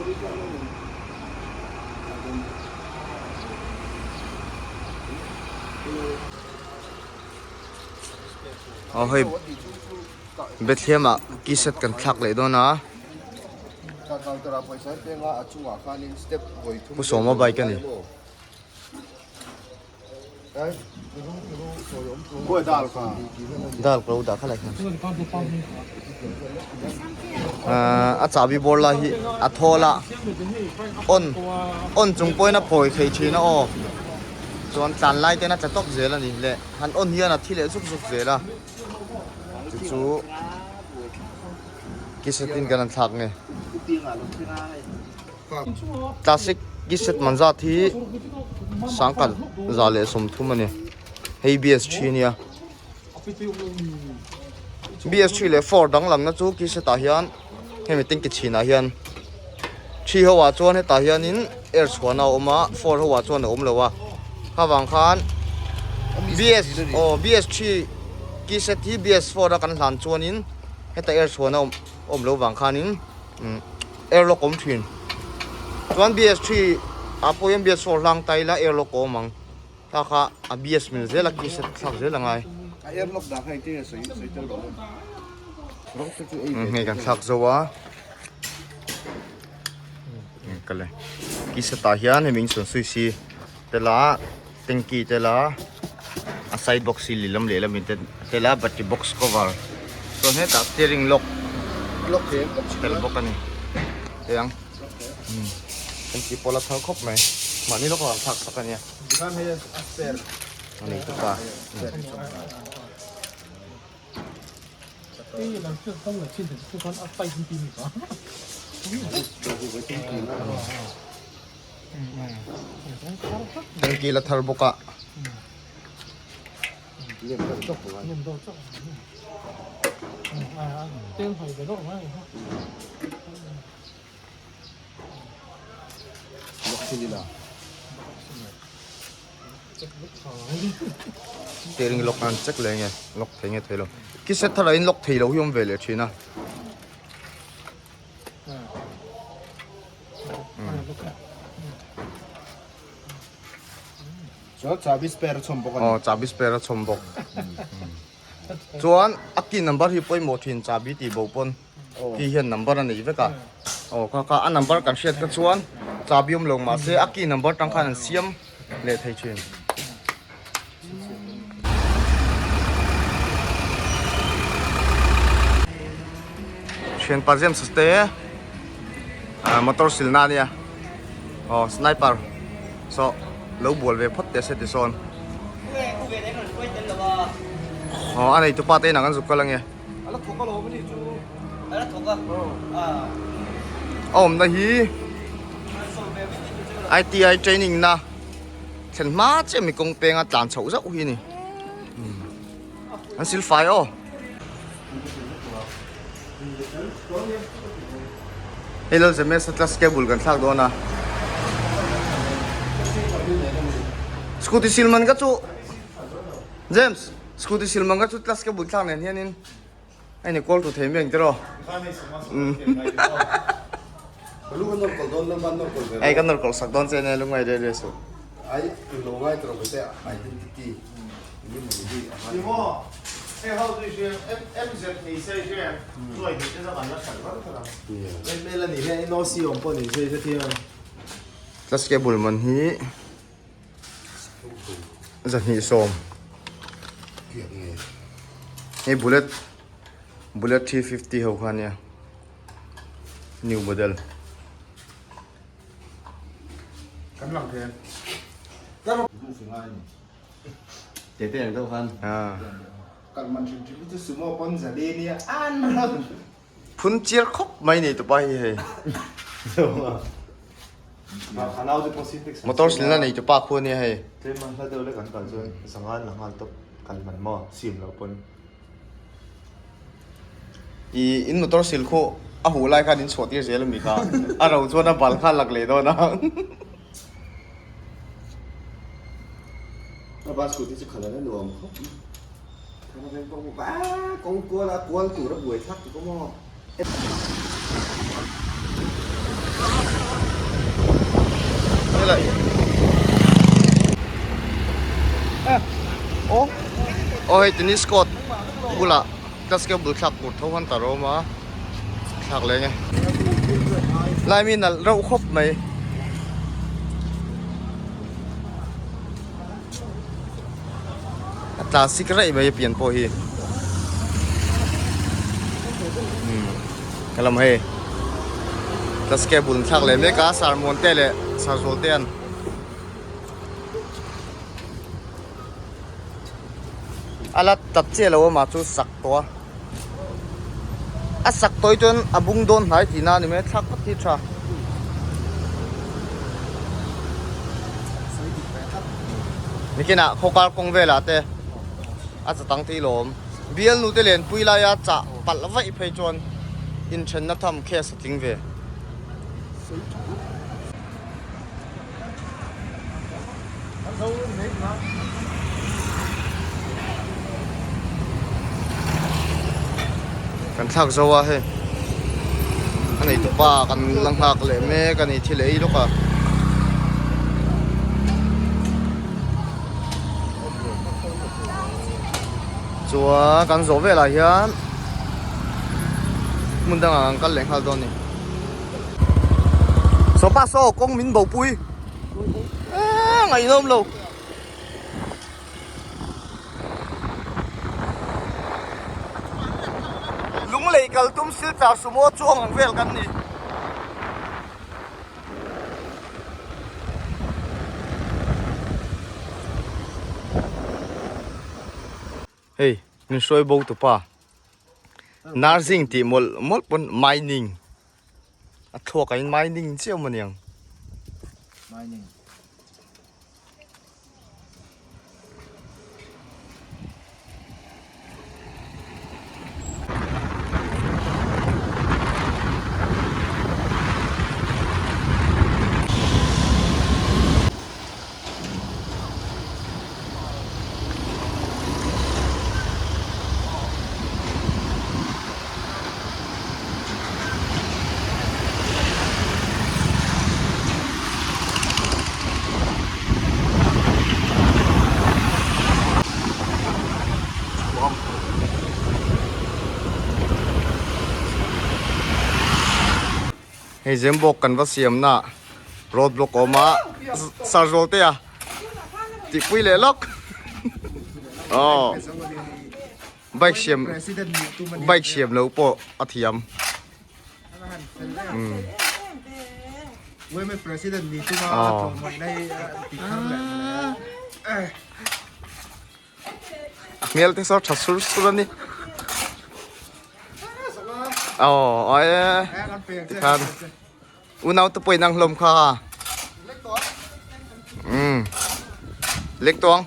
Aw hei Bethlehem ah ki set kan thlak leh dawn a. Pu Sawma bike a ni. Dal ka lo dah kha lai khan. A chahbi bawr lai hi a thawl a on on chung pawhin a phawi thei thin a aw chuan tlan lai ten a tla tawp zel a ni le han on hian a thi leh zuk zuk zel a chu chu kisatin kan han thlak nge. Classic Giset manzat hi sangkhat 130 a ni. Hei BS3 nia. BS3 leh 4 danglamna chu Giset ah hian hemi tanki chhinah hian 3 ho ah chuan hetah hianin air chhuahna a awm a, 4 ho ah chuan a awm lo a. Khavang khan BS aw BS3 Giset hi BS4 a kan hlan chuanin heta air chhuahna awm lo vang khanin Airlock awm thin. Chuan BS3 ah pawh hian BS4 hlang ta ila airlock a awm ang. Kha kha a BS mil zel a key set thlak zel a ngai. A airlock dah kha engtin nge sawi sawi tel rawh. Rawng te chu ei ve. Hei kan thlak zo a. Kale. Key set ah hian hemi insawn sui si tela tanky tela a side box hi lehlam lehlam in tela battery box cover chuan hetah steering lock tel bawk a ni thei ang tanky pawh la thar khawp mai mahni lawk ah an thlak sak a nia a nei tawp a. Tanky la thar bawk a. Steering lock an check leh nge lock thei nge thei lo. Ki set thar ah in lock thei lo hi awm ve leh thin a. Chuan chabi spare a chhawm bawk a ni. Aw chabi spare a chhawm bawk. Chuan a key number hi pawimawh thin chabi tih bo pawn key hian number a nei vek a. Aw kha kha a number kan hriat kha chuan chabi awm lo mahse a key number tang khan an siam leh thei thin. Thianpa James te motor silna a nia aw sniper saw lo bual ve phawt teh se ti sawn aw a neitupa te inah kan zuk kal ange a awmna hi ITI training na. Thlen hma chiah mi kawng penga tlan chhoh zauh hi a ni. An sil fai aw. Hei lo James atlas cable kan thlak dawn a. Scooty sil man ka chu James scooty sil man ka chu atlas cable thlak nen hianin a in call tu thei mai ang tiraw. Ei ka nawr kawlh sak dawn che nia lungngai reh reh suh. Class cable man hi 210 hei bullet bullet 350 ho kha ania. New model. Kan lang thei a. Te te ang deuh khan. Kan man hrim hrim hi chu sumo pawn zali nia an rawn. Phun chiar khawp mai nei tupa hi hei. Motor silna nei tupa khu ania hei. Tlem a hla deuh lek an kal chuan zangan la nghal tawp kal man maw sim loh pawn. I in motor sil khu a huh lai khan in chhuah tir zel ami kha a ro chuan a bal kha a lak leh dawn a. A bus scooty chu khalh a nuam khawp mai. Thana veng pawh a kawng kual a kual tur a buai thlak tuk a maw. le. Aw hei tennis court bulah class cable thlak tur tho han tar a awm a thlak leh nge lai mi nalh reuh khawp mai. A tla sik raih mai a pian pawh hi umm helam hei class cable an thlak leh mek a sermon te leh sarzawl te an A la tap chiah lo a mah chu sak tawh a a sak tawh hi chuan a bung dawn hnai tihna a ni mai a thlak vat hi a tha. Nikinah khawkar kawng velah te a cha tang thei lawm bial nu te lenpui laia chah palh vaih phei chuan inthenna tham case a tling ve. Kan thlak zo a hei a nei tupa kan la nghak leh mek a ni thil ei lawk a. Chuan kan zawh velah hian hmun dangah kan kal leh nghal dawn a ni. Sawpa saw kawng min bopui. Eee ngaihnawm lo. Lunglei kal tum silchar sumo chuang ang vel kan ni. Hei min hruai bo tupa nursing tih mawlh mawlh pawn mining a thluak ah in mining chiah maw niang. Mining. Hei Zembawk kan va siamna road block a awm a Sarzawl te a tihpui leh lawk aw bike siam bike siam lo pawh a thiam umm aw A hmel te saw tha sur sur a ni. Aw ai e tikhan unau te pawhin ang hlawm kha. Umm lek tawng.